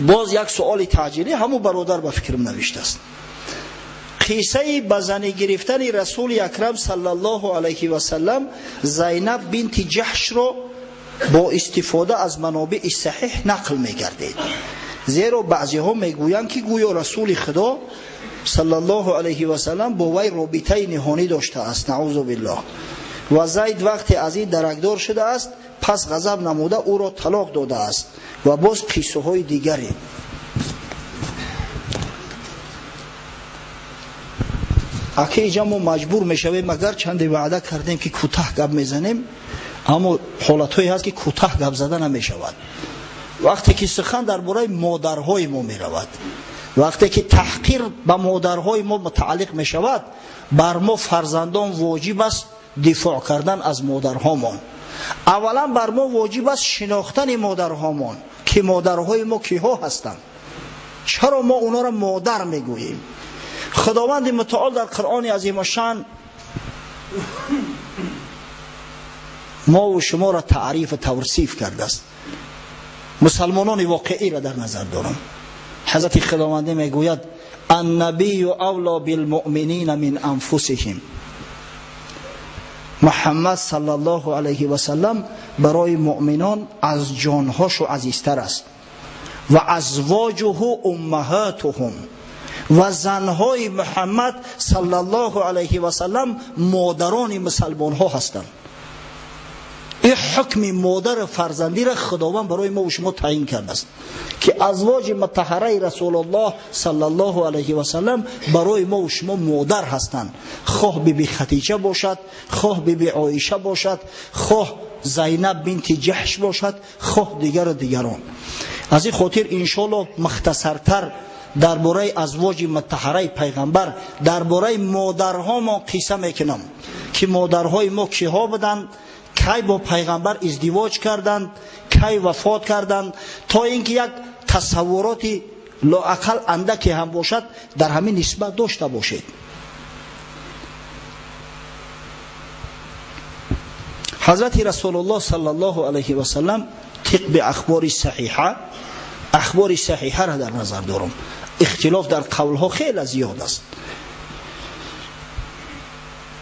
Боз як суоли таъҷилӣ ҳамун бародар ба фикрам навиштааст. Қиссаи ба занӣ гирифтани Расули Акрам саллаллоҳу алайҳи васаллам Зайнаб бинти Ҷаҳшро бо истифода аз манобии саҳиҳ нақл мегардид. Зеро баъзеҳо мегӯянд ки гӯё Расули Худо саллаллоҳу алайҳи васаллам бо вай робитаи ниҳонӣ доштааст, наъузу биллоҳ. Ва Зайд вақте аз ин даракдор шудааст, пас ғазаб намуда ӯро талоқ додааст ва боз қиссаҳои дигаре. Аки инҷа мо маҷбур мешавем, агар чанде ваъда кардем ки кӯтаҳ гап мезанем, аммо ҳолатҳое ҳаст ки кӯтаҳ гап зада намешавад. Вақте ки сухан дар бораи модарҳои мо меравад, вақте ки таҳқир ба модарҳои мо мутааллиқ мешавад, бар мо фарзандон воҷиб аст дифоъ кардан аз модарҳомон. Аввалан бар мо воҷиб аст шинохтани модарҳомон, ки модарҳои мо киҳо ҳастанд, чаро мо онҳоро модар мегӯем. Худованди мутаол дар Қуръони азимушшаън мо ва шуморо таъриф ва тавсиф кардааст. Мусалмонони воқеиро дар назар дорам. Ҳазрати Худовандӣ мегӯяд: аннабию авло билмуъминина мин анфусиҳим. Муҳаммад саллаллоҳу алайҳи васаллам барои муъминон аз ҷонҳошу азизтар аст. Ва азвоҷуҳу уммаҳатуҳум. Ва занҳои Муҳаммад саллаллоҳу алайҳи васаллам модарони мусалмонҳо ҳастанд. Ин ҳукми модару фарзандиро Худованд барои мо ва шумо таъин кардааст, ки азвоҷи мутаҳҳараи Расулуллоҳ саллаллоҳу алайҳи васаллам барои мо ва шумо модар ҳастанд. Хоҳ биби Хадиҷа бошад, хоҳ биби Оиша бошад, хоҳ Зайнаб бинти Ҷаҳш бошад, хоҳ дигару дигарон. Аз ин хотир иншоаллоҳ мухтасартар дар бораи азвоҷи мутаҳҳараи пайғамбар, дар бораи модарҳомон қисса мекунам, ки модарҳои мо киҳо буданд, кай бо пайғамбар издивоҷ карданд, кай вафот карданд, то ин ки як тасаввуроти лоақал андаке ҳам бошад дар ҳамин нисбат дошта бошед. Ҳазрати Расулуллоҳ саллаллоҳу алайҳи васаллам тибқи ахбори саҳиҳа, ахбори саҳиҳаро дар назар дорам, ихтилоф дар қавлҳо хеле зиёд аст,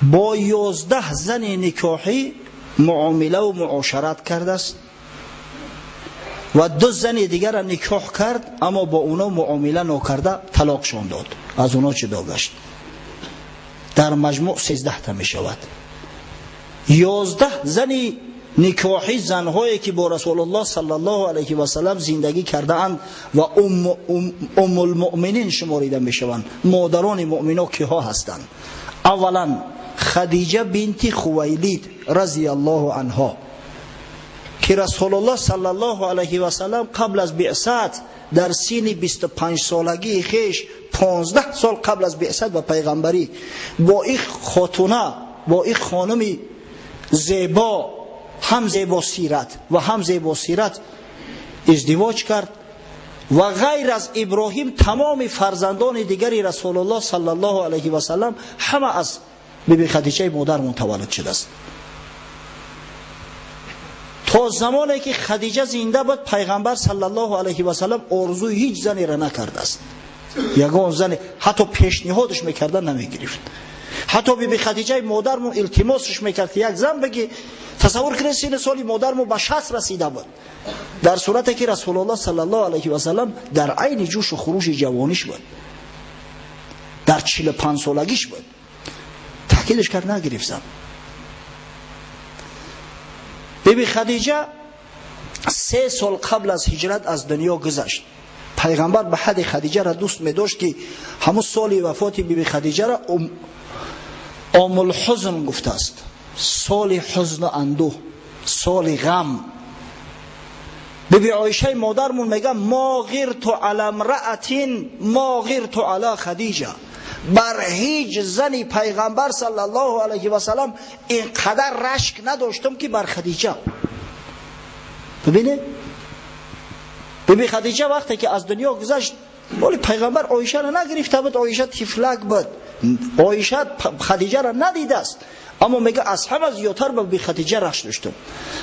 бо 11 зани никоҳӣ муомила ва муошарат кардааст ва 2 зани дигарро никоҳ кард, аммо бо онҳо муомила нокарда талоқшон дод, аз онҳо ҷудо гашт. Дар маҷмӯъ 13 та мешавад. 11 зани никоҳӣ, занҳое ки бо Расулуллоҳ саллаллоҳу алайҳи васаллам зиндагӣ кардаанд ва уммулмуъминин шуморида мешаванд, модарони муъмино киҳо ҳастанд? Аввалан Хадиҷа бинти Хувайлид разияллоҳу анҳо, ки Расулуллоҳ саллаллоҳу алайҳи васаллам қабл аз биъсат дар синни 25 солагии хеш, 15 сол қабл аз биъсат ба пайғамбарӣ, бо ин хотуна, бо ин хонуми зебо, ҳам зебосират ва ҳам зебосират издивоҷ кард ва ғайр аз Иброҳим тамоми фарзандони дигари Расулуллоҳ саллаллоҳу алайҳи васаллам ҳама аз биби Хадиҷаи модармон таваллуд шудааст. То замоне ки Хадиҷа зинда буд, пайғамбар саллаллоҳу алайҳи васаллам орзуи ҳеҷ занеро накардааст. Ягон зане ҳатто пешниҳодаш мекарда намегирифт. Ҳатто биби Хадиҷаи модармон илтимосаш мекард ки як зан бигӣ. Тасаввур кунед, синни соли модармон ба 60 расида буд, дар сурате ки Расулуллоҳ саллаллоҳу алайҳи васаллам дар айни ҷӯшу хурӯши ҷавониш буд, дар 45 солагиш буд. Таъкидаш кард, нагирифт зан. Биби Хадиҷа 3 сол қабл аз ҳиҷрат аз дунё гузашт. Пайғамбар ба ҳадди Хадиҷаро дӯст медошт ки ҳамун соли вафоти биби Хадиҷаро омулҳузн гуфтааст, соли ҳузну андӯҳ, соли ғам. Биби Оишаи модармон мегӯяд: мо ғирту ала имраатин мо ғирту ала Хадиҷа. Бар ҳеҷ зани пайғамбар саллаллоҳу алайҳи васаллам ин қадар рашк надоштам ки бар Хадиҷа. Бибинед, биби Хадиҷа вақте ки аз дунё гузашт, вале пайғамбар Оишаро нагирифта буд, Оиша тифлак буд, Оиша Хадиҷаро надидааст, Аммо мега аз ҳама зиёдтар ба Биби Хадиҷа рашк доштам.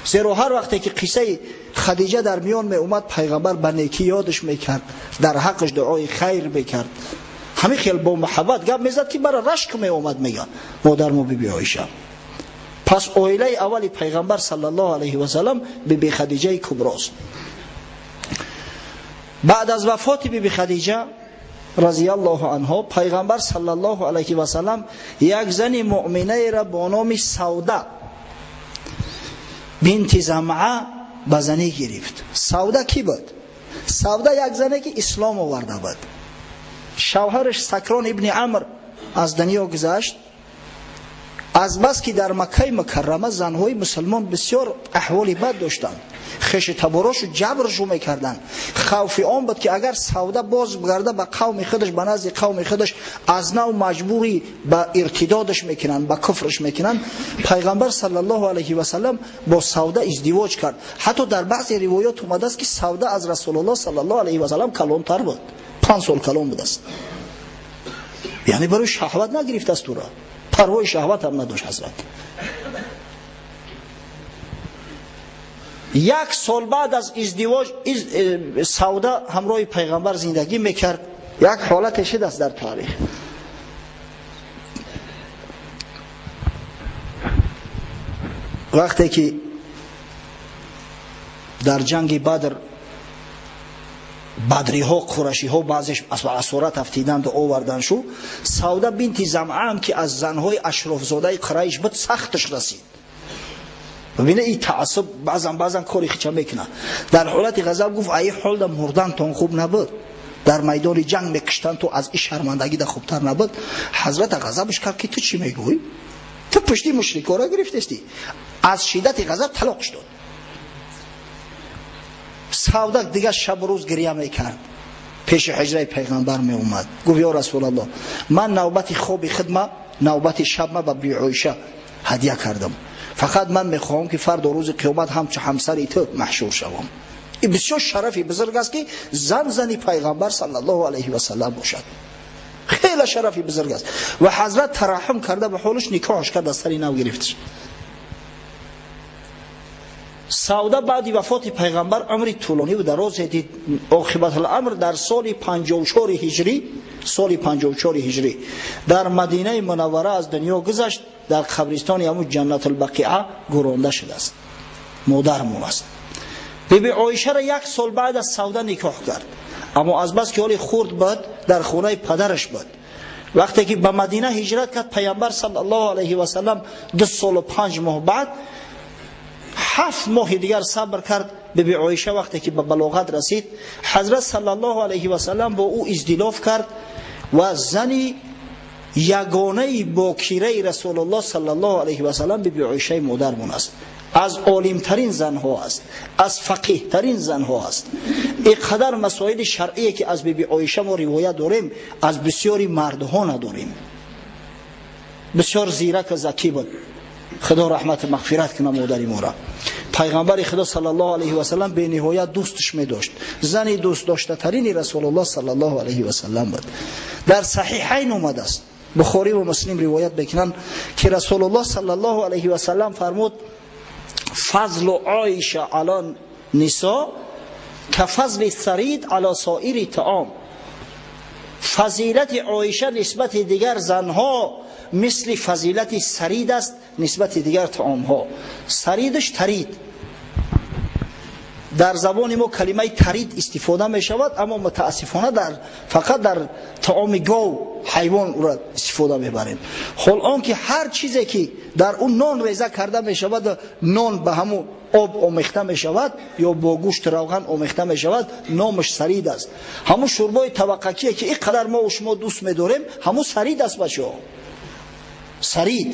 Зеро ҳар вақте ки қиссаи Хадиҷа дар миён меомад, пайғамбар ба некӣ ёдаш мекард, дар ҳаққаш дуои хайр мекард. Ҳамин хел бо муҳаббат гап мезад ки бара рашк меомад, мега модар мо Биби Оиша. Пас оилаи аввали пайғамбар саллаллоҳу алайҳи васаллам Биби Хадиҷаи куброст. Баъд аз вафоти Биби Хадиҷа разияллоҳу анҳо, пайғамбар саллаллоҳу алайҳи васаллам як зани муъминаеро бо номи Савда бинти Замъа ба занӣ гирифт. Савда кӣ буд? Савда як зане ки ислом оварда буд. Шавҳараш Сакрон ибни Амр аз дунё гузашт. Аз бас ки дар Маккаи Мукаррама занҳои мусулмон бисёр аҳволи бад доштанд, хеши таборошу ҷабршу мекарданд. Хавфи он буд ки агар Савда боз гарда ба қавми худаш, ба назди қавми худаш, аз нав маҷбурӣ ба иртидодаш мекунанд, ба куфраш мекунанд. Пайғамбар саллаллоҳу алайҳи васаллам бо Савда издивоҷ кард. Ҳатто дар баъзе ривоят омадааст ки Савда аз Расулуллоҳ саллаллоҳу алайҳи васаллам калонтар буд, 5 сол калон будааст. Яъне барои шаҳват нагирифтааст ӯро, парвои шаҳват ҳам надошт ҳазрат. Як сол баъд аз издивоҷ Савда ҳамроҳи пайғамбар зиндагӣ мекард. Як ҳолате шудааст дар таърих. Вақте ки дар ҷанги Бадр бадриҳо, қурашиҳо баъзеш аз асорат афтиданду овардан шу, Савда бинти Замъа ки аз занҳои ашрофзодаи Қурайш буд, сахташ расид. Бибина ин таассуб баъзан кори хича мекунад. Дар ҳолати ғазаб гуфт: ай ҳолда мурдантон хуб набуд, дар майдони ҷанг мекуштанд, ту аз ин шармандагӣ да хубтар набуд. Ҳазрата ғазабаш кард ки ту чӣ мегӯӣ? Ту пушти мушрикора гирифтестӣ. Аз шиддати ғазаб талоқш дод. Савда дигар шабу рӯз гиря мекард. Пеши ҳиҷраи пайғамбар меомад. Гуфт: ё Расулаллоҳ, ман навбати хоби хидма, навбати шабма ба Биби Оиша ҳадя кардам. Фақат ман мехоҳам ки фардо рӯзи қиёмат ҳамчун ҳамсари ту маҳшур шавам. Ин бисёр шарафи бузург аст ки зан зани пайғамбар саллаллоҳу алайҳи васаллам бошад. Хеле шарафи бузург аст. Ва ҳазрат тараҳҳум карда ба ҳолаш никоҳаш кард, аз сари нав гирифташ. Савда баъди вафоти пайғамбар умри тӯлонӣ ва дарозе дид. Оқибатуламр дар соли 54 ҳиҷрӣ, соли 54 ҳиҷрӣ дар Мадинаи Мунаввара аз дунё гузашт. Дар қабристони ҳамун Ҷаннатулбақиа гӯронда шудааст. Модармон аст. Биби Оишаро як сол баъд аз Савда никоҳ кард. Аммо аз бас ки ҳоли хурд буд, дар хонаи падараш буд. Вақте ки ба Мадина ҳиҷрат кард, пайғамбар саллаллоҳу алайҳи васаллам 2 солу 5 моҳ баъд 7 моҳи дигар сабр кард. Биби Оиша вақте ки ба балоғат расид, ҳазрат саллаллоҳу алайҳи васаллам бо ӯ издилоф кард ва зани ягонаи бокираи Расулуллоҳ саллаллоҳу алайҳи васаллам Биби Оишаи модармон аст. Аз олимтарин занҳо аст, аз фақиҳтарин занҳо аст. Ин қадар масоили шаръие ки аз Биби Оиша мо ривоят дорем, аз бисёри мардҳо надорем. Бисёр зирак ва закӣ буд. Худо раҳмату мағфират кунад модари моро. Пайғамбари Худо саллаллоҳу алайҳи васаллам бениҳоят дӯсташ медошт. Зани дӯстдоштатарини Расулуллоҳ саллаллоҳу алайҳи васаллам буд. Дар Саҳиҳайн омадааст, Бухорӣ ва Муслим ривоят мекунанд ки Расулуллоҳ саллаллоҳу алайҳи васаллам фармуд: фазлу Оиша ала нисо кафазли сарид ала соири таом. Фазилати Оиша нисбати дигар занҳо мисли фазилати сарид аст нисбати дигар таомҳо. Саридаш тарид. Дар забони мо калимаи тарид истифода мешавад, аммо мутаассифона фақат дар таоми гов, ҳайвон ӯро истифода мебарем. Ҳол он ки ҳар чизе ки дар он нон реза карда мешавад, нон ба ҳамун об омехта мешавад ё бо гӯшт равған омехта мешавад, номаш сарид аст. Ҳамун шӯрбои таваққакие ки ин қадар мо шумо дӯст медорем, ҳамун сарид аст, бачаҳо. Сарид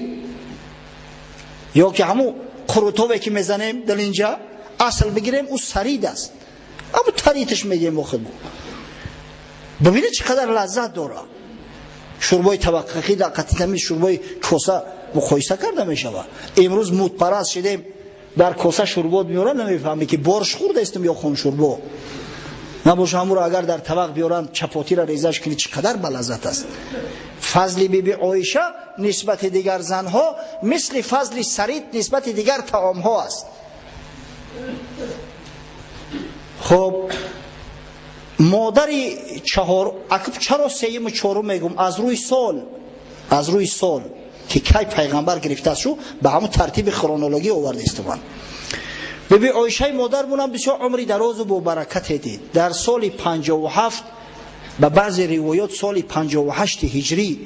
ё ки ҳамун қурутове ки мезанем дар инҷа асл бигирем, ӯ сарид аст. Аммо тариташ мегӯем мо худмо. Бибинед чӣ қадар лаззат дорад. Шӯрбои таваққақӣ дар қатитами шӯрбои коса муқоиса карда мешавад. Имрӯз мудпараст шидем, дар коса шӯрбо меорад, намефаҳмӣ ки борш хӯрдаистем ё хоншӯрбо. Набоша ҳамуро агар дар табақ биёранд чапотиро резаш кунӣ чӣ қадар балаззат аст. Фазли биби Оиша нисбати дигар занҳо мисли фазли сарид нисбати дигар таомҳо аст. Хоб модари чаҳор чаро сеюму чорум мегум? Аз рӯи сол, аз рӯи сол ки кай пайғамбар гирифтааст шу ба ҳамун тартиби хронологӣ овардаистуман. Биби Оишаи модармонам бисёр умри дарозу бобаракате дид. Дар соли 57 ба баъзе ривоят соли 58 ҳиҷрӣ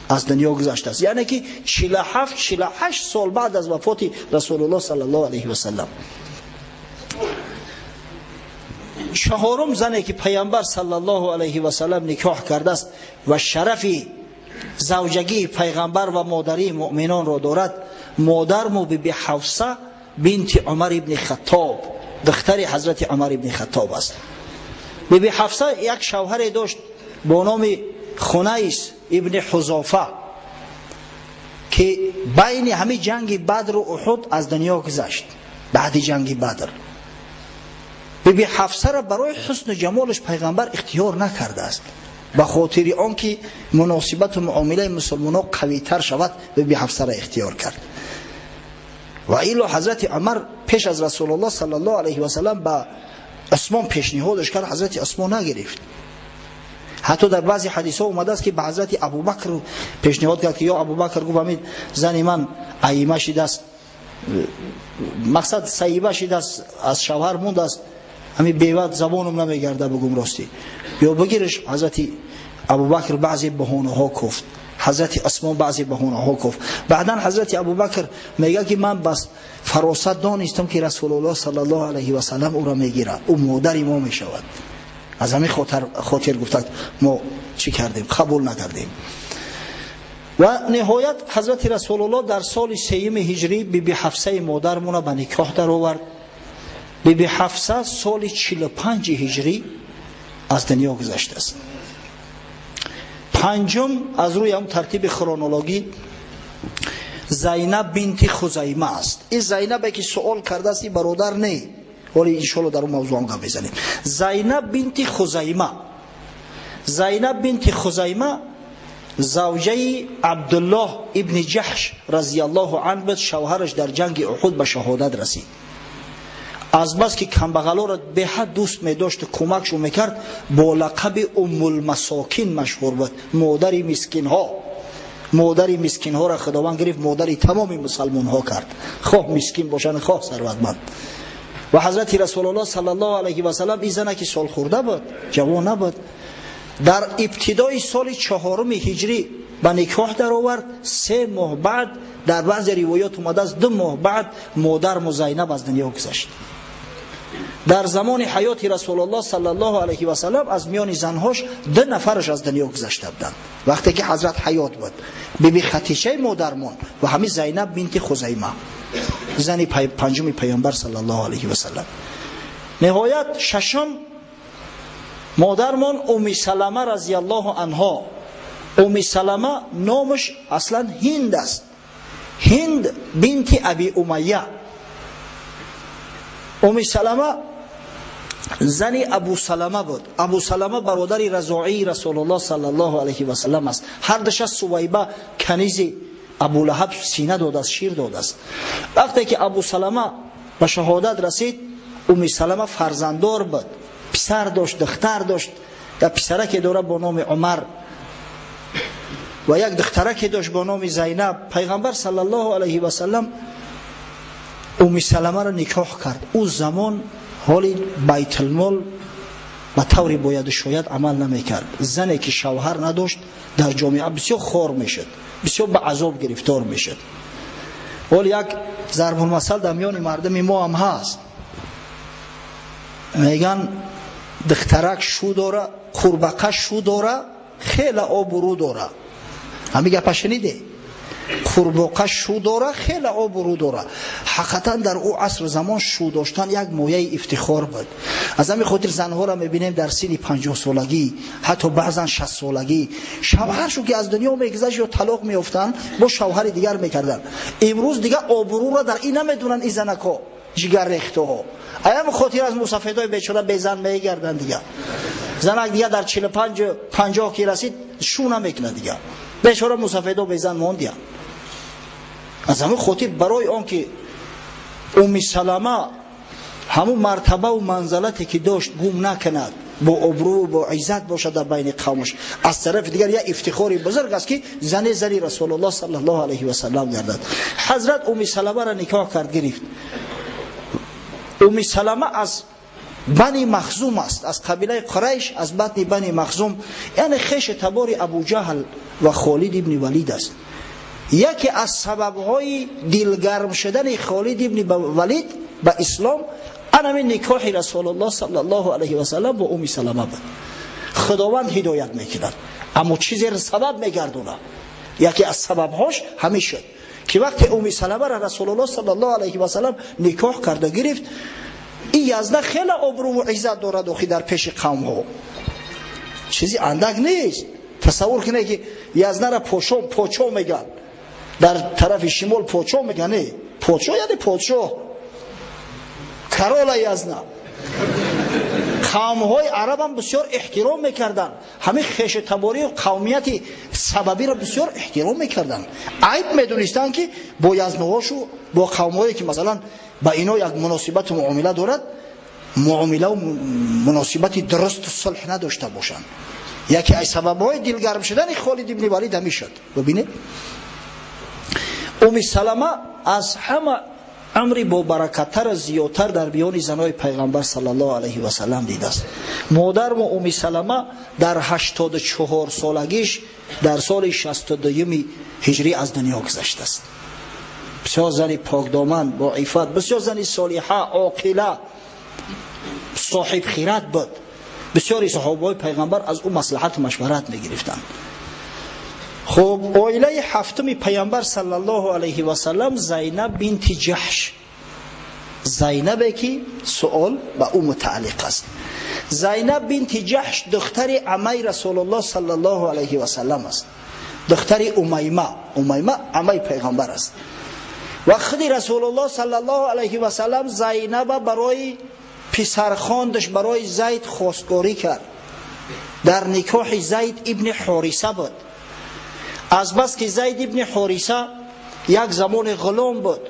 аз дунё гузаштааст, яъне ки 47-48 сол баъд аз вафоти Расулуллоҳ саллаллоҳу алайҳи васаллам. Чаҳорум зане ки пайғамбар саллаллоҳу алайҳи васаллам никоҳ кардааст ва шарафи завҷагии пайғамбар ва модарии муъминонро дорад, модарму биби Ҳафса бинти Умар ибни Хаттоб, духтари ҳазрати Умар ибни Хаттоб аст. Биби Ҳафса як шавҳаре дошт бо номи Хунайс ибни Ҳузофа ки байни ҳами ҷанги Бадру Уҳуд аз дунё гузашт. Баъди ҷанги Бадр биби Ҳафсаро барои ҳусну ҷамолаш пайғамбар ихтиёр накардааст. Ба хотири он ки муносибату муомилаи мусулмонҳо қавитар шавад, биби Ҳафсаро ихтиёр кард. Ва илло ҳазрати Умар пеш аз Расулуллоҳ саллаллоҳу алайҳи васаллам ба Усмон пешниҳодаш кард, ҳазрати Усмон нагирифт. Ҳатто дар баъзе ҳадисҳо омадааст ки ба ҳазрати Абубакр пешниҳод кард ки ё Абубакр, гуфт ҳамин зани ман аима шидааст, мақсад саиба шидааст, аз шавҳар мондааст, ҳамин беват забонам намегарда бугум ростӣ, ё бигириш. Ҳазрати Абубакр баъзе баҳонаҳо гуфт, ҳазрати Усмон баъзе баҳонаҳо гуфт. Баъдан ҳазрати Абубакр мегӯяд ки ман бас фаросат донистам ки Расулуллоҳ саллаллоҳу алайҳи васаллам ӯро мегирад, ӯ модари мо мешавад. Аз ҳамин хотир гуфтанд мо чӣ кардем, қабул накардем. Ва ниҳоят ҳазрати Расулуллоҳ дар соли сеюми ҳиҷрӣ биби Ҳафсаи модармона ба никоҳ даровард. Биби Ҳафса соли 45 ҳиҷрӣ аз дунё гузаштааст. Панҷум аз рӯи ҳам тартиби хронологӣ Зайнаб бинти Хузайма аст. Ин Зайнабе ки суол кардааст, ин бародар не, ҳоло иншоалло дар он мавзӯъ ҳам гап мезанем. Зайнаб бинти Хузайма, Зайнаб бинти Хузайма завҷаи Абдуллоҳ ибни Ҷаҳш разияллоҳу анҳу буд. Шавҳараш дар ҷанги Уҳуд ба шаҳодат расид. Аз бас ки камбағалоро беҳад дӯст медошту кӯмакшо мекард, бо лақаби Уммулмасокин машҳур буд, модари мискинҳо. Модари мискинҳоро Худованд гирифт, модари тамоми мусалмонҳо кард, хоҳ мискин бошанд, хоҳ сарватманд. Ва ҳазрати Расулуллоҳ саллаллоҳу алайҳи васаллам ин зана ки солхӯрда буд, ҷавон набуд, дар ибтидои соли 4 ҳиҷрӣ ба никоҳ даровард. 3 моҳ баъд, дар баъзе ривоят омадааст 2 моҳ баъд, модарму Зайнаб аз дунё гузашт. Дар замони ҳаёти Расулуллоҳ саллаллоҳу алайҳи васаллам аз миёни занҳош 2 нафараш аз дунё гузашта буданд вақте ки ҳазрат ҳаёт буд: биби Хатичаи модармон ва ҳамин Зайнаб бинти Хузайма, зани панҷуми пайғамбар саллаллоҳу алайҳи васаллам. Ниҳоят шашум модармон Умми Салама разияллоҳу анҳо. Умми Салама номаш аслан Ҳинд аст, Ҳинд бинти Аби Умайя. Умми Салама зани Абу Салама буд. Абу Салама бародари разоии Расулуллоҳ саллаллоҳу алайҳи васаллам аст. Ҳар душа Сувайба канизи Абу Лаҳаб сина додааст, шир додааст. Вақте ки Абу Салама ба шаҳодат расид, Умми Салама фарзанддор буд, писар дошт, духтар дошт. Як писараке дорад бо номи Умар ва як духтараке дошт бо номи Зайнаб. Пайғамбар саллаллоҳу алайҳи васаллам Умми Саламаро никоҳ кард. Ӯ замон ҳоли байтулмол ба таври бояду шояд амал намекард. Зане ки шавҳар надошт дар ҷомеа бисёр хор мешуд, бисёр ба азоб гирифтор мешуд. Ҳол як зарбулмасал дар миёни мардуми мо ҳам ҳаст, меган духтарак шу дора, қурбақа шу дора, хеле обрӯ дора. Ҳамин гапа шуниде? Қурбоқа шу дора, хеле обрӯ дора. Ҳақиқатан дар ӯ асру замон шу доштан як мояи ифтихор буд. Аз ҳамин хотир занҳоро мебинем дар синни 50 солагӣ, ҳатто баъзан 60 солагӣ шавҳаршу ки аз дунё мегузашт ё талоқ меёфтанд, бо шавҳари дигар мекарданд. Имрӯз дигар обрӯро дар ин намедонанд ин занакҳо, ҷигаррехтаҳо. Аям хотир аз мусафедои бечора безан мегарданд дига. Занак дига дар 45 50 ки расид шу намекунад дига. Бечора мусафедо безан мондия. Аз ҳамон хотир барои он ки Умми Салама ҳамун мартабаву манзалате ки дошт гум накунад, бо обрӯ бо иззат бошад дар байни қавмаш. Аз тарафи дигар як ифтихори бузург аст ки зане зани Расулуллоҳ саллаллоҳу алайҳи васаллам гардад. Ҳазрат Умми Саламаро никоҳ кард, гирифт. Умми Салама аз Бани Махзум аст, аз қабилаи Қурайш, аз батни Бани Махзум, яъне хеши табори Абу Ҷаҳл ва Холид ибни Валид аст. Яке аз сабабҳои дилгарм шудани Холид ибни Валид ба ислом ана ҳамин никоҳи Расулуллоҳ саллаллоҳу алайҳи васаллам бо Умми Салама буд. Худованд ҳидоят мекунад, аммо чизеро сабаб мегардонад. Яке аз сабабҳош ҳамин шуд ки вақте Умми Саламаро Расулуллоҳ саллаллоҳу алайҳи васаллам никоҳ карда гирифт, ин язна хеле обрӯву иззат дорад охи дар пеши қавмҳо. Чизи андак нест. Тасаввур кунед ки язнара почо мегӯянд. Дар тарафи шимол почо мегӯянд. Не, почо яъне подшоҳ, карола язна. Қавмҳои арабам бисёр эҳтиром мекарданд. Ҳамин хешутаборию қавмияти сабабиро бисёр эҳтиром мекарданд. Айб медонистанд ки бо язнаҳошу бо қавмҳое ки масалан ба ино як муносибату муомила дорад, муомилаву муносибати дурусту сулҳ надошта бошанд. Яке аз сабабҳои дилгарм шудани Холид ибни Валид ҳамин шуд. Бибинед, Умми Салама аз ҳама амри бобаракаттар зиёдтар дар биёни занои пайғамбар саллаллоҳу алайҳи васаллам дидааст. Модармо Умми Салама дар 84 солагиш дар соли 62 ҳиҷрӣ аз дунё гузаштааст. Бисёр зани покдоман, бо иффат, бисёр зани солиҳа, оқила, соҳибхират буд. Бисёри саҳобаҳои пайғамбар аз ӯ маслиҳату машварат мегирифтанд. Хуб, оилаи ҳафтуми пайғамбар саллаллоҳу алайҳи васаллам Зайнаб бинти Ҷаҳш. Зайнабе ки суол ба ӯ мутааллиқ аст. Зайнаб бинти Ҷаҳш духтари амаи Расулуллоҳ саллаллоҳу алайҳи васаллам аст. Духтари Умайма. Умайма амаи пайғамбар аст. Ва худи Расулуллоҳ саллаллоҳу алайҳи васаллам Зайнаба барои писархондаш барои Зайд хостгорӣ кард. Дар никоҳи Зайд ибни Ҳориса буд. Аз бас ки Зайд ибни Ҳориса як замони ғулом буд,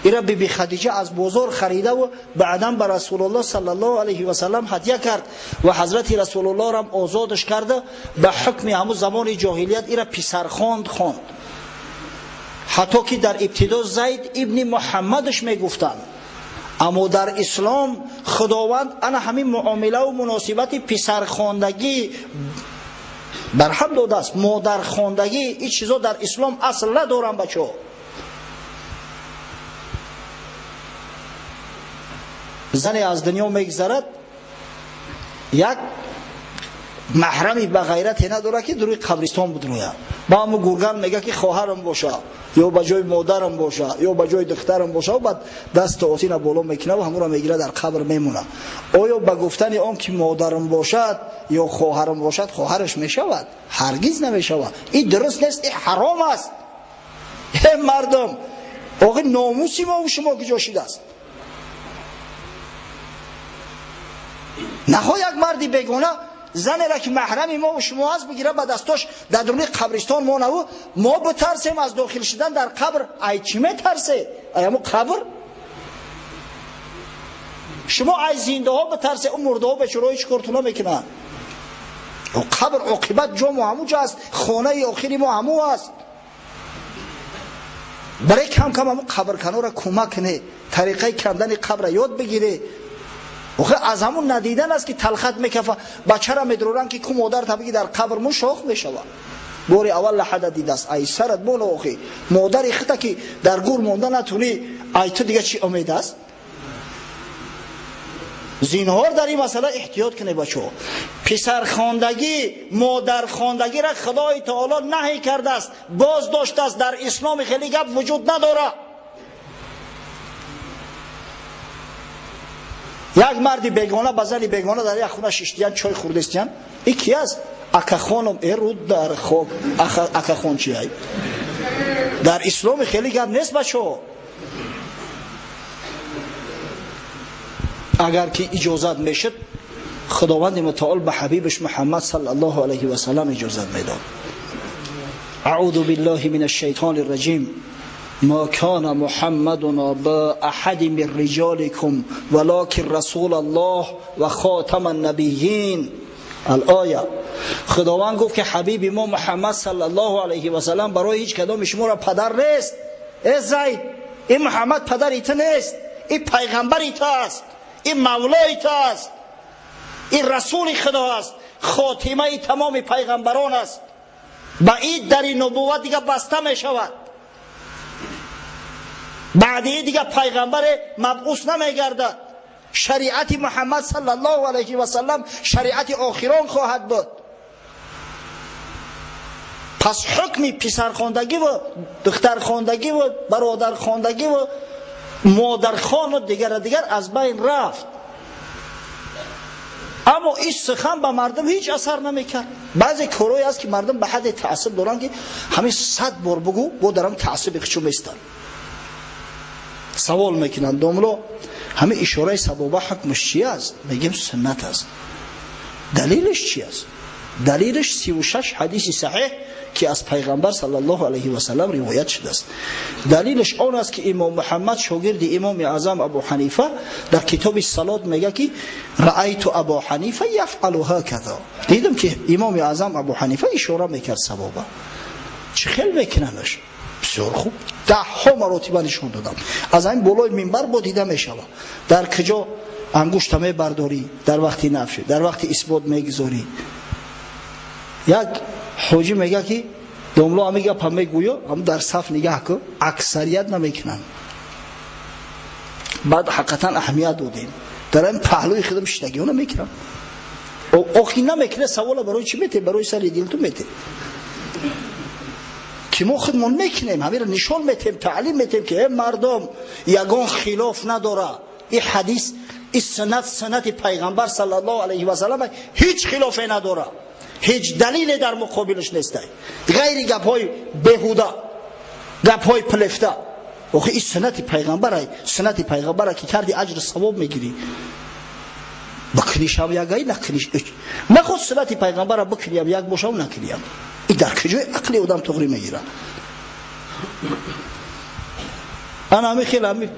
ира биби Хадиҷа аз бозор харидаву баъдан ба Расулуллоҳ саллаллоҳу алайҳи васаллам ҳадя кард ва ҳазрати Расулуллоҳрам озодаш карда, ба ҳукми ҳамун замони ҷоҳилият ира писархонд хонд. Ҳатто ки дар ибтидо Зайд ибни Муҳаммадаш мегуфтанд, аммо дар ислом Худованд ана ҳамин муомилаву муносибати писархондагӣ барҳам додааст. Модархондагӣ ин чизо дар ислом асл надоранд, бачаҳо. Зане аз дунё мегзарад, як маҳрами ба ғайрате надорад ки дуруи қабристон бидрояд. Ба ҳамун гурган мега ки хоҳарам боша, ё ба ҷои модарам боша, ё ба ҷои духтарам боша, баъд дасту осина боло мекунад ва ҳамонро мегирад, дар қабр мемонад. Оё ба гуфтани он ки модарам бошад ё хоҳарам бошад, хоҳараш мешавад? Ҳаргиз намешавад. Ин дуруст нест, ин ҳаром аст. Э мардум, оғи номуси мо шумо куҷо шудааст? Нахо як марди бегона занеро ки маҳрами мо ва шумо аст бигирад ба дастош дар дуруни қабристон монаву мо битарсем аз дохил шудан дар қабр. Ай чӣ метарсе? Ай ҳамун қабр? Шумо ай зиндаҳо битарсе, ӯ мурдаҳо бечораҳо ҳеҷ корту намекунанд. Қабр оқибат ҷо мо ҳамун ҷо аст, хонаи охири мо ҳамун аст. Барои кам кам ҳамун қабрканора кӯмак кунед, тариқаи кандани қабра ёд бигиред. Охе аз ҳамун надидан аст ки талхат мекафа. Бачара медроранд ки ку модар табиги дар қабр му шох мешавад. Бори аввал лаҳада дидааст. Ай сарат бола охи. Модари хита ки дар гур монда натуни, ай ту дига чӣ умед аст? Зинҳор дар ин масъала эҳтиёт кунед бачаҳо. Писархондагӣ, модархондагиро Худои Таоло наҳй кардааст, боз доштааст. Дар ислом хеле гап вуҷуд надорад. Як марди бегона ба зани бегона дар як хона шиштиян, чой хӯрдестиян. Ин ки аст? Акахоном эруд дар хок. Акахон чи ай? Дар исломи хеле гап нест бачаҳо. Агар ки иҷозат мешуд, Худованди мутаол ба ҳабибаш Муҳаммад саллаллоҳу алайҳи васаллам иҷозат медод. اعوذ بالله من الشیطان الرجیم. ما كان محمد ابا احد من رجالكم ولكن رسول الله و خاتم النبیین. الآیه. خداوند گفت که حبیب ما محمد صلی الله علیه و سلم برای هیچ کدام شما را پدر نیست. ای زید، این محمد پدر تو نیست، این پیغمبر تو است، این مولای تو است، این رسول خدا است، خاتمه تمام پیغمبران است. با این در نبوت دیگه بسته می شود. بعدی دیگه پیغمبر مبعوث نمی گردد. شریعت محمد صلی الله علیه و سلم شریعت آخران خواهد بود. پس حکم پسرخواندگی و دخترخواندگی و برادرخواندگی و مادرخوان و دیگر از بین رفت. اما این سخن به مردم هیچ اثر نمیکرد. بعضی کارهایی هست که مردم به حد تعصب دارن که همین 100 بار بگو با درم تعصب خودشون میستن. سوال میکنن داملا همه اشاره سبابه حکمش چی است؟ میگیم سنت است. دلیلش چی است؟ دلیلش 36 حدیث صحیح که از پیغمبر صلی الله علیه و سلم روایت شده است. دلیلش آن است که امام محمد شاگرد امام اعظم ابو حنیفه در کتاب صلات میگه که رأیت ابو حنیفه یفعل هکذا. دیدم که امام اعظم ابو حنیفه اشاره میکرد سبابه. چه خیلی میکننش؟ بسیار خوب. 10 ها مراتب نشون دادم. از این بالای منبر با دیده میشود. در کجا انگشت میبرداری، در وقتی نفی، در وقتی اثبات میگذاری. یک حاجی میگه که داملا میگه پا میگویا هم در صف نگاه کن، اکثریت نمیکنن. بعد حقیقتا اهمیت دادیم. در این پهلوی خودم شدگی ها نمیکنم. آخی نمیکنه سوالا برای چی میته؟ برای سر دل تو میته. که ما خودمون میکنیم، همین را نشون میتیم، تعلیم میتیم که مردم یگان خلاف نداره. این حدیث، این سنت، سنت پیغمبر صلی الله علیه و سلم هیچ خلافی نداره، هیچ دلیلی در مقابلش نیست، غیر گپ‌های بیهوده، گپ‌های پلفته. آخه این سنت پیغمبره، سنت پیغمبره که کردی اجر ثواب میگیری. بکنیش هم یک نکنیش، من خود سنت پیغمبره بکنیم یک باشم نکنیم. این در کجای عقل آدم تغری میگیره؟ انا همی خیلی همی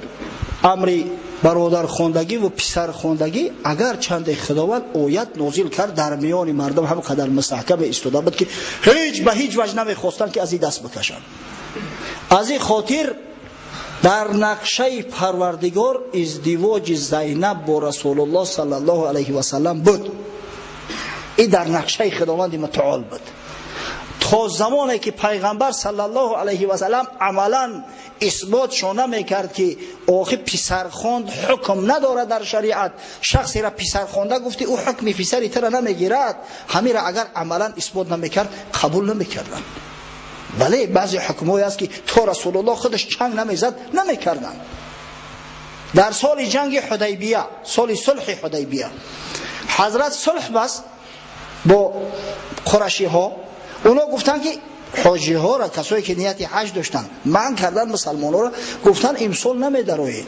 امری برادر خواندگی و پسر خواندگی اگر چند خداوند آیت نازل کرد در میان مردم هم قدر مستحکم ایستاده بود که هیچ به هیچ وجه نمیخواستند که از این دست بکشند. از این خاطر در نقشه پروردگار ازدواج زینب با رسول الله صلی الله علیه و سلم بود. این در نقشه خداوند متعال بود. تا زمانی که پیغمبر صلی الله علیه و سلم عملا اثبات شونه میکرد که آخه پسرخواند حکم نداره در شریعت، شخصی را پسرخوانده گفتی او حکم پسری تر نمیگیرد، همین را اگر عملا اثبات نمیکرد قبول نمیکردن. ولی بعضی حکمایی هست که تا رسول الله خودش چنگ نمیزد نمیکردن. در سال جنگ حدیبیه، سال صلح حدیبیه، حضرت صلح بست با قرشی ها. اونا گفتن که حاجی ها را، کسایی که نیت حج داشتن، منع کردن مسلمان ها را، گفتن امسال نمیدروید،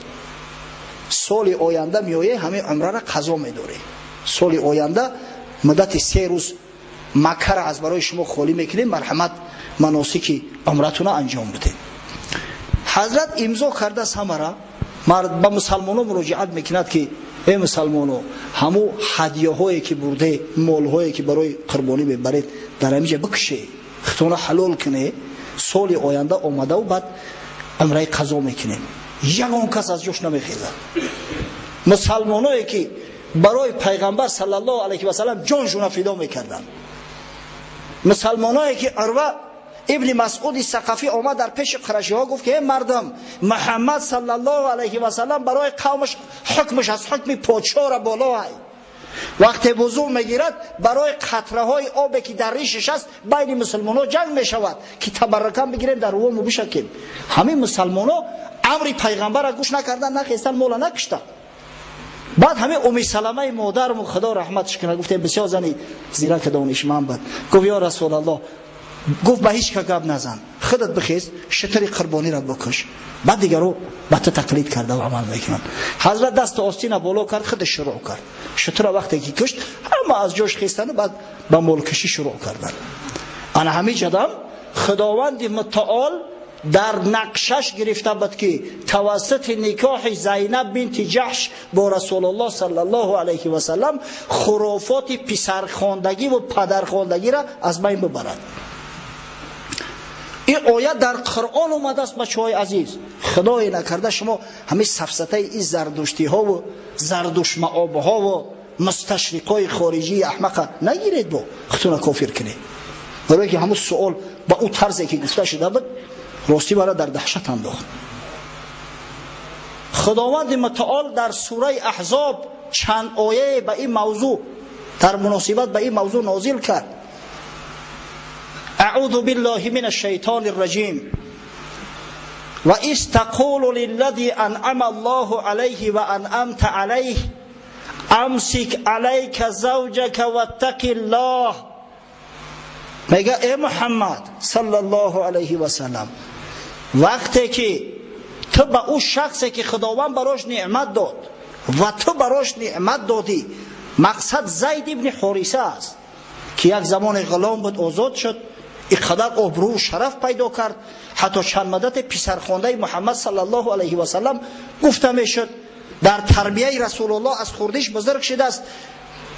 سال آینده میایه همه عمره را قضا میداره. سال آینده مدت 3 روز مکه را از برای شما خالی میکنیم، مرحمت مناسک عمرتون را انجام بدید. حضرت امضا کرده است همه را، به مسلمان ها مراجعت میکند که ای مسلمان ها، همو هدیه هایی که برده، مال هایی که برای قربانی میبرید در همینجا بکشه، خودتون حلال کنه، سال آینده آمده و بعد عمره قضا میکنیم. یگان کس از جوش نمیخیزد. مسلمانایی که برای پیغمبر صلی الله علیه و سلم جانشون فدا میکردن، مسلمانایی که عروه ابن مسعود ثقفی آمد در پیش قرشی ها گفت که ای مردم، محمد صلی الله علیه و سلم برای قومش حکمش از حکم پادشاه را بالا های. وقتی وضو میگیرد برای قطره های آب که در ریشش است بین مسلمان ها جنگ میشود که تبرکان بگیریم در روم بشکیم. همین مسلمان ها امر پیغمبر را گوش نکردن، نخواستن، مولا نکشتن. بعد همه ام سلمه مادرم خدا رحمتش کنه گفت بسیار زنی زیرک دانشمند بود، گفت یا رسول الله، گفت به هیچ که گپ نزن، Худат бихез, шутури қурбониро бикуш, баъд дигаро ба ту тақлид карда ва амал мекунанд. Ҳазрат даст остина боло кард, худаш шурӯъ кард. Шутура вақте ки кушт, ҳама аз ҷош хестанд ва баъд ба молкашӣ шурӯъ карданд. Ана ҳамин ҷадам Худованди мутаол дар нақшаш гирифта буд ки тавассути никоҳи Зайнаб бинти Ҷаҳш бо Расулуллоҳ саллаллоҳу алайҳи васаллам хурофоти писархондагӣ ва падархондагиро аз байн бибарад. Ин оят дар Қуръон омадааст, бачаҳои азиз. Худое накарда шумо ҳамин сафсатаи ин зардуштиҳову зардушмаобҳову мусташриқҳои хориҷии аҳмақа нагиред, бо худтона кофир кунед. Барое ки ҳамун суол ба ӯ тарзе ки гуфта шуда буд, ростӣ бара дар даҳшат андохт. Худованди мутаол дар сураи Аҳзоб чанд ояе ба ин мавзӯъ дар муносибат ба ин мавзӯъ нозил кард. أعوذ بالله من الشيطان الرجيم. وإذ تقول للذي أنعم الله عليه وأنعمت عليه أمسك عليك زوجك واتق الله. میگه ای محمد صلی الله علیه و سلم، وقتی که تو به او شخصی که خداوند براش نعمت داد و تو براش نعمت دادی، مقصد زید ابن حارثه است که یک زمان غلام بود، آزاد شد، اینقدر آبرو و شرف پیدا کرد، حتی چند مدت پسرخوانده محمد صلی الله علیه و سلم گفته میشد، در تربیه رسول الله از خوردیش بزرگ شده است.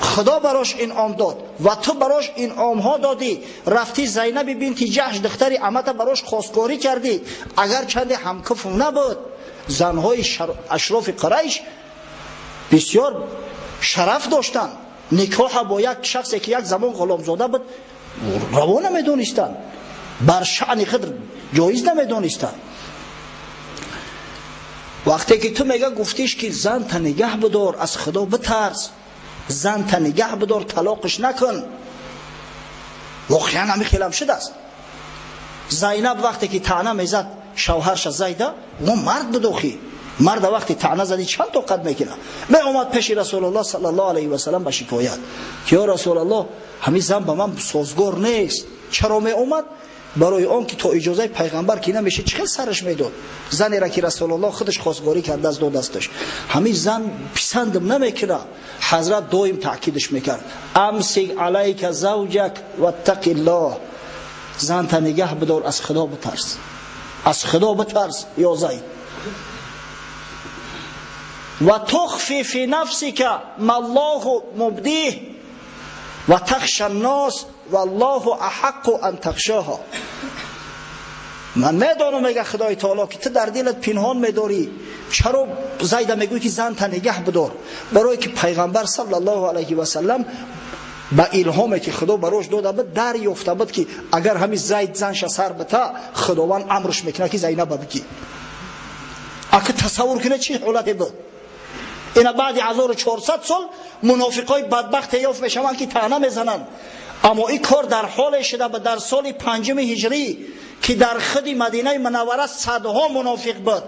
خدا براش انعام داد و تو براش انعام ها دادی، رفتی زینب بنت جحش دختر عمت براش خواستگاری کردی، اگر چند همکف نبود. زنهای اشراف قریش بسیار شرف داشتند، نکاح با یک شخصی که یک زمان غلامزاده بود روا نمیدونستند، بر شأن خود جایز نمیدونستند. وقتی که تو میگه گفتیش که زن تا نگه بدار، از خدا بترس، زن تا نگه بدار، طلاقش نکن، واقعا همین خیلی شده است. زینب وقتی که طعنه میزد شوهرش زیده، اون مرد بود، اخی مرد وقتی طعنه زدی چند طاقت میکنه؟ می اومد پیش رسول الله صلی الله علیه و سلم به شکایت که یا رسول الله همین زن به من سازگار نیست. چرا می اومد؟ برای آن که تا اجازه پیغمبر که نمیشه چه سرش میداد. زنی را که رسول الله خودش خواستگاری کرده از دو دستش، همین زن پسندم نمیکنه. حضرت دائم تاکیدش میکرد امسک علیک زوجک واتق الله، زن تا نگه بدار، از خدا بترس، از خدا بترس یا زید. و تخفی فی نفسک ما الله مبدیه و تخشى الناس والله احق ان تخشاها. من میدانم میگه خدای تعالی که تو در دلت پنهان میداری. چرا زید میگوی که زن تا نگه بدار؟ برای که پیغمبر صلی الله علیه و سلم با الهامی که خدا براش داده بود دریافته بود که اگر همین زید زنش سر بته، خداوند امرش میکنه که زینب بگی. اگه تصور کنه چه حالتی بود. اینا بعد 1400 سال منافقای بدبخت یافت میشوند که طعنه میزنند. اما این کار در حال شده به در سال 5 هجری که در خود مدینه منوره صدها منافق بود،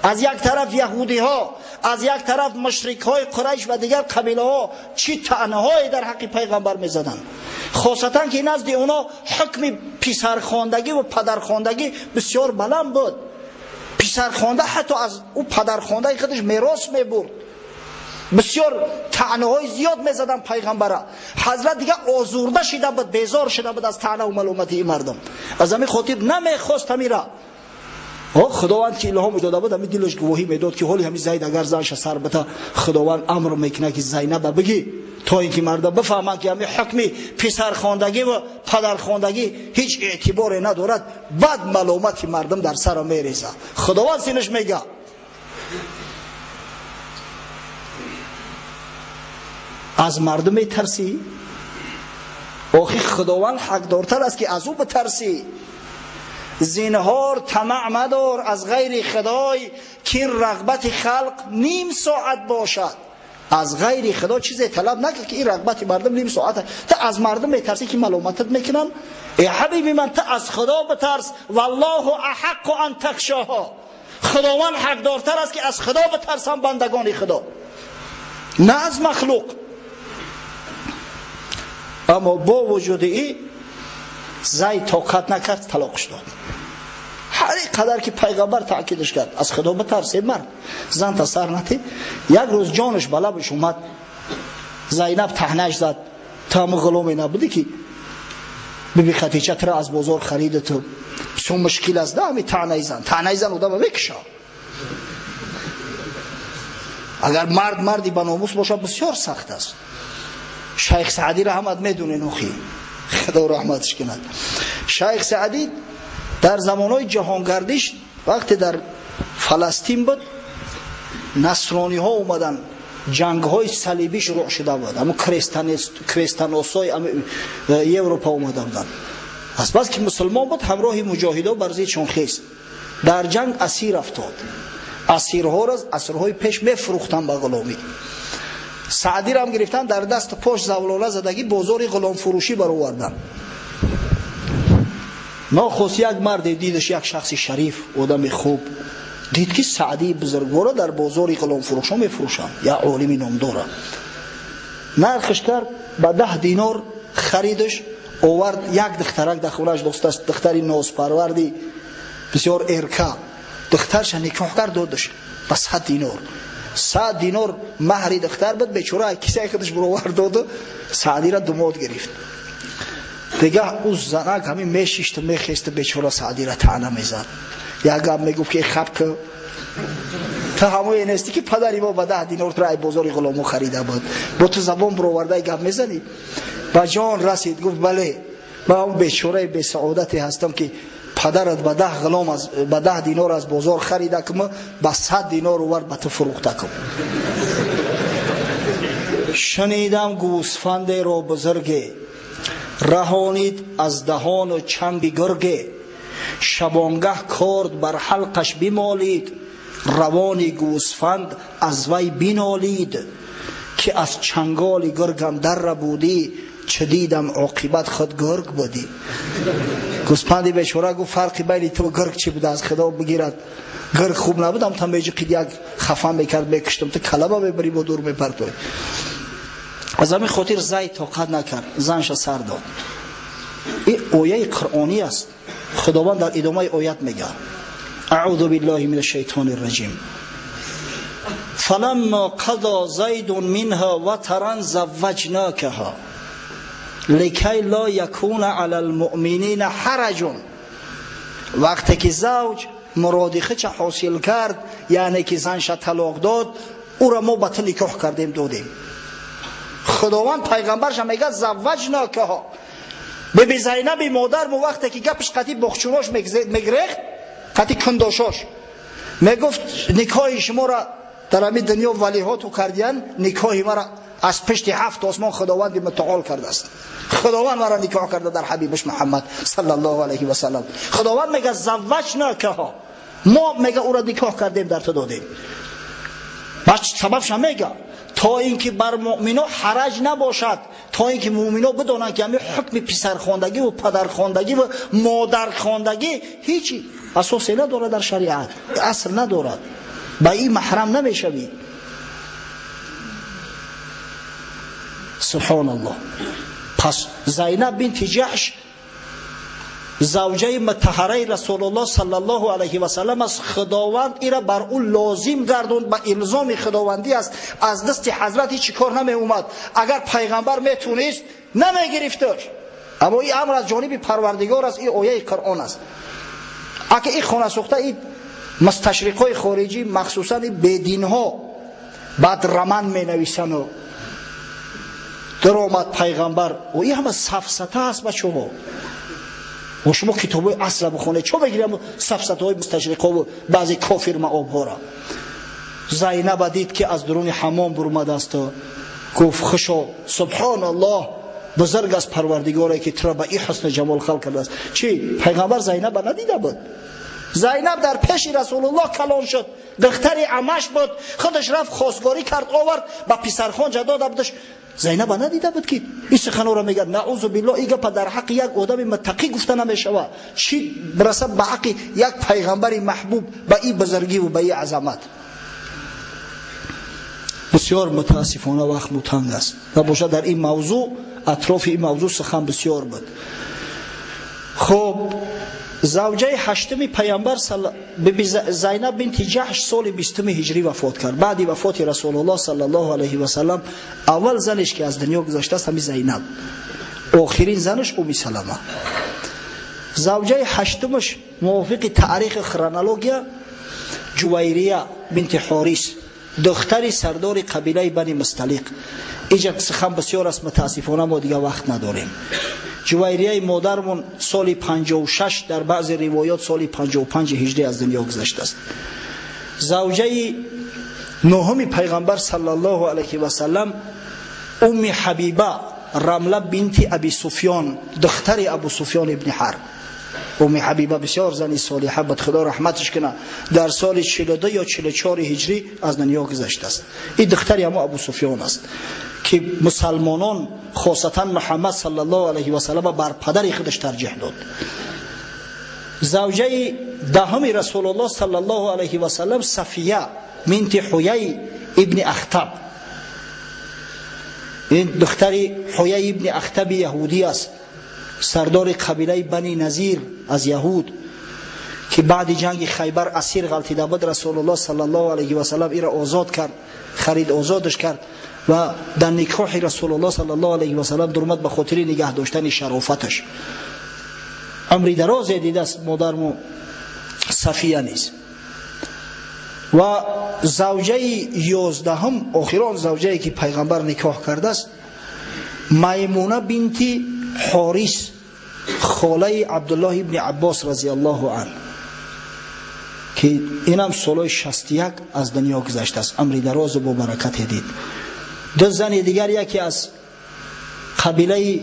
از یک طرف یهودی ها، از یک طرف مشرک های قریش و دیگر قبیله ها، چی طعنه های در حق پیغمبر میزدند. خاصتا که نزد اونا حکم پسرخواندگی و پدرخواندگی بسیار بلند بود. پسرخوانده حتی از او پدرخوانده خودش میراث میبرد. بسیار طعنه های زیاد میزدن پیغمبره. حضرت دیگه آزرده شده بود، بیزار شده بود از طعنه و ملامت این مردم. از همین خاطر نمیخواست همیره. خداوند که الهام داده بود همین دلش گواهی میداد که حالی همین زید اگر زنش سر بته، خداوند امر میکنه که زینب بگی، تا اینکه مردم بفهمند که همین حکمی پسرخواندگی و پدرخواندگی هیچ اعتباری ندارد. بعد ملامت مردم در سر میریزه. خداوند سینش میگه از مردم میترسی؟ آخی خداوند حقدارتر است که از او بترسی. زینهار طمع مدار از غیر خدای که رغبت خلق نیم ساعت باشد. از غیر خدا چیزی طلب نکن که این رغبت مردم نیم ساعت. تو از مردم میترسی که ملامتت میکنن؟ ای حبیبی من، تو از خدا بترس. والله احق ان تخشاها. خداوند حقدارتر است که از خدا بترسن بندگان خدا، نه از مخلوق. اما با وجود این زید طاقت نکرد، طلاقش داد. қадар ки пайғамбар таъкидаш кард, аз Худо битарс, эй мард, зан та сар натӣ. Як рӯз ҷонаш ба лабаш омад, Зайнаб таҳнаш зад: ту ҳамун ғуломе набудӣ ки биби Хатича туро аз бозор харида, ту бисёр мушкил аст, да ҳами таънаи зан, таънаи зан одама мекуша. Агар мард марди ба номус бошад, бисёр сахт аст. Шайх Саъдиро ҳамат медонен, охи Худо раҳматш кунад. Шайх Саъдӣ дар замонҳои ҷаҳонгардиш вақте дар Фаластин буд, насрониҳо омаданд, ҷангҳои салибӣ шурӯъ шуда буд, ҳамун крестаносҳои Европа омада буданд. Аз бас ки мусулмон буд, ҳамроҳи муҷоҳидо бар зиддшон хест. Дар ҷанг асир афтод. Асирҳоро асрҳои пеш мефурӯхтанд ба ғуломӣ. Саъдиро ҳам гирифтан, дар даст пош завлола задагӣ бозори ғуломфурӯшӣ бароварданд. Нохост як марде дидаш, як шахси шариф, одами хуб, дид ки Саъдии бузургворо дар бозори ғуломфурӯшҳо мефурӯшанд, як олими номдора. Нархш кард ба 10 динор харидаш, овард. Як духтарак дар хонааш доштааст, духтари нозпарварди бисёр эрка. Духтарша никоҳ кард, додаш ба 100 динор. 100 динор маҳри духтар буд, бечора кисаи худаш баровард доду, Саъдиро думод гирифт. Дига ӯ занак ҳамин мешишту мехесту, бечора Саъдиро таъна мезад. Як гап мегуфт ки хаб ку, ту ҳамое нестӣ ки падари мо ба 10 динор туро ай бозори ғуломо харида буд, бо ту забон бароварда гап мезанӣ? Ба ҷон расид, гуфт: бале, ман он бечораи бесаодате ҳастам ки падарат ба 10 ғулом аз ба 10 динор аз бозор харида кум, ба 100 динор овард ба ту фурӯхта кум. Шунидам гӯсфандеро бузурге раҳонид аз даҳону чанги гурге, шабонгаҳ корд бар ҳалқаш бимолид, равони гӯсфанд аз вай бинолид, ки аз чанголи гургам дарра будӣ, чӣ дидам оқибат худ гург будӣ. Гӯсфанди бечора гуфт: фарқи байни ту гург чӣ буда? Аз Худо бигирад, гург хуб набудам, та меҷиқид як хафа мекард, мекуштам, ту калаба мебарӣ, бо дур мепартоӣ. Аз ҳамин хотир Зайд тоқат накард, занша сар дод. Ин ояи қуръонӣ аст. Худованд дар идомаи оят мегӯяд: аъузу биллаҳи мин ашшайтони рраҷим, фаламма қадо зайдун минҳа ватаран завваҷнакаҳа ликай ло якуна ала лмуъминина ҳараҷун. Вақте ки завҷ муроди худша ҳосил кард, яъне ки занша талоқ дод, ӯро мо ба ту никоҳ кардем, додем. Худованд пайғамбарша мегӯяд: завваҷнакаҳа. Биби Зайнаби модар мо вақте ки гапш қати боғчунош мегирехт, қати кундошош мегуфт: никоҳи шуморо дар ҳамин дунё валиҳоту кардиян, никоҳи маро аз пишти 7 осмон Худованди мутаол кардааст. Худованд маро никоҳ карда дар ҳабибаш Муҳаммад саллаллоҳу алайҳи васаллам. Худованд мегӯяд: завваҷнакаҳа, мо мега ӯро никоҳ кардем, дар ту додем. Баъд сабабша мега: то ин ки бар муъмино ҳараҷ набошад, то ин ки муъмино бидонанд ки ҳамин ҳукми писархондагӣ ва падархондагӣ ва модархондагӣ ҳеҷ асосе надорад дар шариат, асл надорад, ба ин маҳрам намешавӣ. Субҳоналлоҳ. Пас Зайнаб бинти Ҷаҳш завҷаи мутаҳараи Расулуллоҳ саллаллоҳу алайҳи васаллам аст. Худованд ира бар ӯ лозим гардонд, ба илзоми худовандӣ аст. Аз дасти ҳазрат ҳеҷ кор намеомад. Агар пайғамбар метунист, намегирифташ. Аммо ин амр аз ҷониби Парвардигор аст, ин ояи Қуръон аст. Ака ин хонасӯхта, ин мусташриқҳои хориҷӣ, махсусан ин бединҳо, баъд роман менависану даромад пайғамбар. Ин ҳама сафсата аст, бачаҳо. Ва шумо китобҳои асла бихонед, чо мегирем сафсатаҳои мусташриқҳову баъзе кофир маобҳоро. Зайнаба дид ки аз дуруни ҳаммом бурмадасту гуфт: хушо, субҳоналлоҳ, бузург аст Парвардигоре ки туро ба ин ҳусни ҷамол халқ кардааст. Чӣ? Пайғамбар Зайнаба надида буд. Зайнаб дар пеши Расулуллоҳ калон шуд, духтари амаш буд, худаш рафт хостгорӣ кард, овард, ба писархонҷа дода будаш. Зайнаба надида буд ки ин суханҳоро мегӯяд. Наъузу биллоҳ, ин гапа дар ҳаққи як одами муттақӣ гуфта намешавад, чӣ бирасад ба ҳаққи як пайғамбари маҳбуб ба ин бузургӣ ва ба ин азамат. Бисёр мутаассифона вақт мутанг аст ва бошад дар ин мавзӯъ, атрофи ин мавзӯъ сухан бисёр буд. Хуб. Завҷаи ҳаштуми пайғамбар биби Зайнаб бинти Ҷаҳш соли 20 ҳиҷрӣ вафот кард. Баъди вафоти Расулуллоҳ саллаллоҳу алайҳи васаллам аввал занеш ки аз дунё гузаштааст ҳами Зайнаб, охирин занаш Уми Салама. Завҷаи ҳаштумаш мувофиқи таърихи хронология Ҷувайрия бинти Ҳорис, духтари сардори қабилаи Бани Мусталиқ. Иҷа сухан бисёр аст, мутаассифона мо дига вақт надорем. Ҷувайрияи модармон соли 56, дар баъзе ривоят соли 55 ҳиҷрӣ аз дунё гузаштааст. Завҷаи нуҳуми пайғамбар саллаллоҳу алайҳи васаллам Умми Ҳабиба Рамла бинти Аби Суфён, духтари Абу Суфён ибни Ҳарб. Умми Ҳабиба бисёр зани солиҳа буд, Худо раҳматиш кунад. Дар соли 42 ё 44 ҳиҷрӣ аз дунё гузаштааст. Ин духтари ҳамо Абу Суфён аст ки мусалмонон хосатан Муҳаммад саллаллоҳу алайҳи васаллам бар падари худаш тарҷиҳ дод. Завҷаи даҳуми Расулуллоҳ саллаллоҳу алайҳи васаллам Сафия бинти Ҳуяй ибни Ахтаб. Ин духтари Ҳуяй ибни Ахтаби яҳудӣ аст, сардори қабилаи Бани Назир аз яҳуд ки баъди ҷанги Хайбар асир ғалтида буд. Расулуллоҳ саллаллоҳу алайҳи васаллам иро озод кард, харид озодаш кард ва дар никоҳи Расулуллоҳ саллаллоҳу алайҳи васаллам дурмад ба хотири нигаҳ доштани шарофаташ. Умри дарозе дидааст модарму Сафия низ. Ва завҷаи 11-ум, охирон завҷае ки пайғамбар никоҳ кардааст, Маймуна бинти Ҳорис, холаи Абдуллоҳ ибни Аббос разияллоҳу анҳу, ки инам солҳои 61 аз дунё гузаштааст. Умри дарозу бо баракате дид. Ду зани дигар, яке аз қабилаи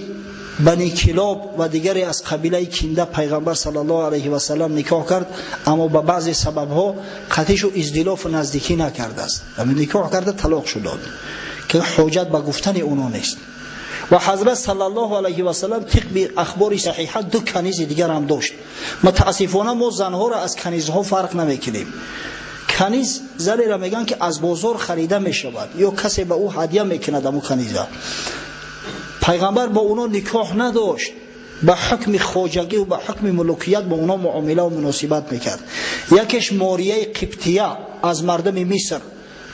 Бани Килоб ва дигаре аз қабилаи Кинда пайғамбар саллаллоҳу алайҳи васаллам никоҳ кард, аммо ба баъзе сабабҳо қатишу издилофу наздикӣ накардааст. Никоҳ карда талоқ шуд, ки ҳоҷат ба гуфтани оно нест. Ва ҳазрат саллаллоҳу алайҳи васаллам тибқи ахбори саҳиҳа ду канизи дигар ҳам дошт. Мутаассифона мо занҳоро аз канизҳо фарқ намекунем. Каниз занеро мегӯянд ки аз бозор харида мешавад ё касе ба ӯ ҳадя мекунад аму каниза. Пайғамбар бо оно никоҳ надошт, ба ҳукми хоҷагӣ ва ба ҳукми мулукият бо оно муомила ва муносибат мекард. Якеш Морияи Қибтия аз мардуми Миср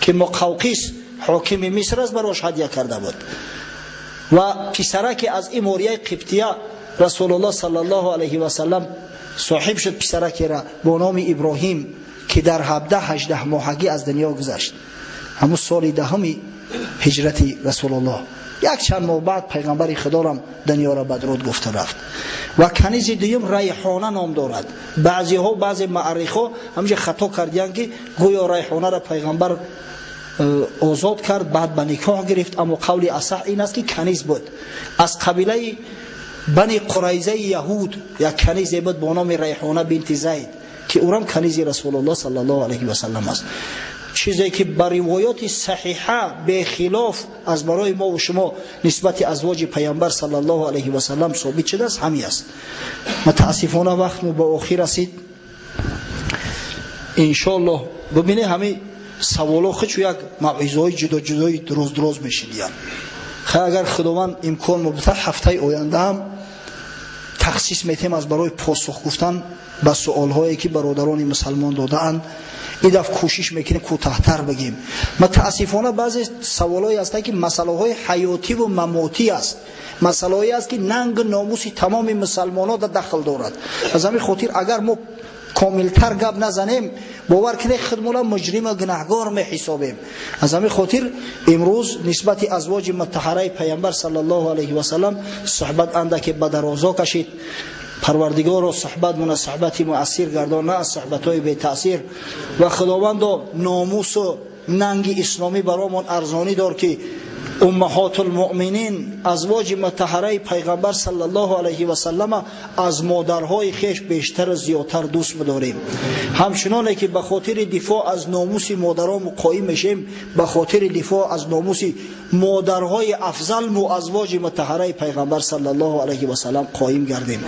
ки Муқавқис ҳокими Миср аст барош ҳадя карда буд, ва писараке аз ин Морияи Қибтия Расулуллоҳ саллаллоҳу алайҳи васаллам соҳиб шуд, писаракера бо номи Иброҳим ки дар 17-18 моҳагӣ аз дунё гузашт. Ҳамун соли 10 ҳиҷрати Расулуллоҳ. Як чанд моҳ баъд пайғамбари Худорам дунёро бадруд гуфта рафт. Ва канизи дуюм Райҳона ном дорад. Баъзеҳо, баъзе муаррихҳо ҳамҷа хато кардиянд ки гӯё Райҳонаро пайғамбар озод кард, баъд ба никоҳ гирифт, аммо қавли асаҳ ин аст ки каниз буд. Аз қабилаи Бани Қурайзаи яҳуд як канизе буд бо номи Райҳона бинти Зайд ки ӯрам канизи Расулуллоҳ саллаллоҳу алайҳи васаллам аст. Чизе ки ба ривоёти саҳиҳа бехилоф аз барои мо ва шумо нисбати азвоҷи пайғамбар саллаллоҳу алайҳи васаллам собит шудааст ҳамин аст. Мутаассифона вақт мо ба охир расид. Иншоаллоҳ бибинед ҳамин саволо хичу як мавъизаҳои ҷудоҷудои дроз-дроз мешидиянд. Хай агар Худованд имкон мобита ҳафтаи оянда ҳам тахсис метем аз барои посух гуфтан ба суолҳое ки бародарони мусалмон додаанд. Ин дафъ кӯшиш мекунем кӯтаҳтар бигем. Мутаассифона баъзе саволҳое ҳастанд ки масъалаҳои ҳаётиву мамотӣ аст, масъалаҳое аст ки нангу номуси тамоми мусалмонҳо дар дахл дорад. Аз ҳамин хотир агар мо комилтар гап назанем, бовар кунед худмонро муҷриму гунаҳгор меҳисобем. Аз ҳамин хотир имрӯз нисбати азвоҷи мутаҳараи пайғамбар саллаллоҳу алайҳи васаллам суҳбат андаке ба дарозо кашид. Парвардигорро суҳбатмона суҳбати муассир гардон, на аз суҳбатҳои бетаъсир. Ва Худовандо номусу нанги исломӣ баромон арзонӣ дор ки уммаҳотулмуъминин азвоҷи мутаҳараи пайғамбар саллаллоҳу алайҳи васаллама аз модарҳои хеш бештару зиёдтар дӯст бидорем. Ҳамчуноне ки ба хотири дифоъ аз номуси модарон қоим мешем, ба хотири дифоъ аз номуси модарҳои афзалму азвоҷи мутаҳараи пайғамбар саллаллоҳу алайҳи васаллам қоим гардем.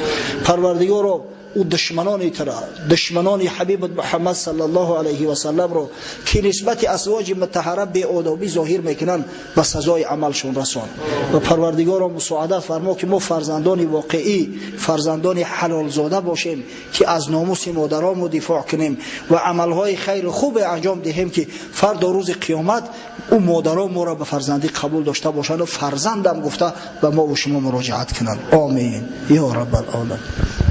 Парвардигоро ӯ душманони туро, душманони ҳабибат Муҳаммад саллаллоҳу алайҳи васаллам ро ки нисбати азвоҷи мутаҳҳара беодобӣ зоҳир мекунанд, ба сазои амалшон расон. Ва Парвардигоро, мусоидат фармо, ки мо фарзандони воқеӣ, фарзандони ҳалолзода бошем, ки аз номуси модаронмо дифоъ кунем ва амалҳои хайру хубе анҷом диҳем, ки фардо рӯзи қиёмат ӯ модарон моро ба фарзандӣ қабул дошта бошанд ва фарзандам гуфта ба мо ва шумо муроҷиат кунанд. Омин ё раббал оламин.